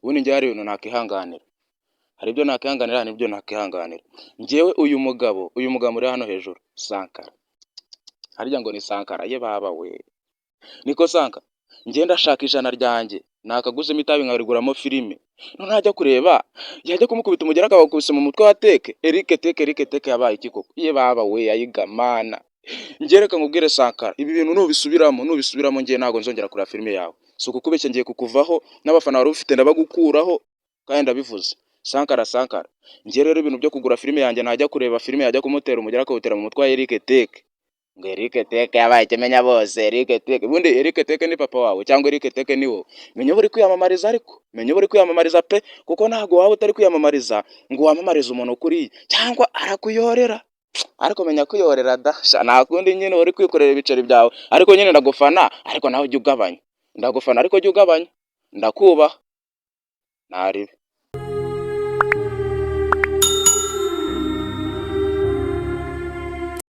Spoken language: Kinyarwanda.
Ubundi njyewe hari ibintu nakihanganira, hari ibyo nakihanganira, hari n'ibyo nakihanganira. Njyewe uyu mugabo uri hano hejuru, Sankara, harya ngo ni Sankara, ye baba we, niko Sankara, njye ndashaka 100 ryanjye nakaguzemo itabi nkariguramo filime. None najya kureba, yajya kumukubita umugeri akawukubise mu mutwe wa Teke, Eric Teke. Eric Teke yabaye iki koko? Ye baba we, ayiga mana! Njye reka nkubwire Sankara, ibi bintu nubisubiramo, nubisubiramo, njye ntabwo nzongera kureba filime yawe. Si ukukubeshya, ngiye kukuvaho n'abafana wari ufite ndabagukuraho, kandi ndabivuze. Sankara, Sankara, njye rero ibintu byo kugura filime yanjye, najya kureba filime, yajya kumutera umugeri akawutera mu mutwe wa Eric Teke, ngo Eric Teke yabaye ikimenya bose. Eric Teke, ubundi Eric Teke ni papa wawe cyangwa Eric Teke ni wowe? Menya uba uri kwiyamamariza, ariko menya uba uri kwiyamamariza pe, kuko ntabwo waba utari kwiyamamariza ngo wamamarize umuntu kuriya, cyangwa arakuyorera. Ariko menya kuyorera da sha, nta kundi nyine uri kwikorera ibiceri byawe. Ariko nyine ndagufana, ariko nawe ujya ugabanya. Ndagufana ariko jya ugabanya, ndakubaha ntaribi.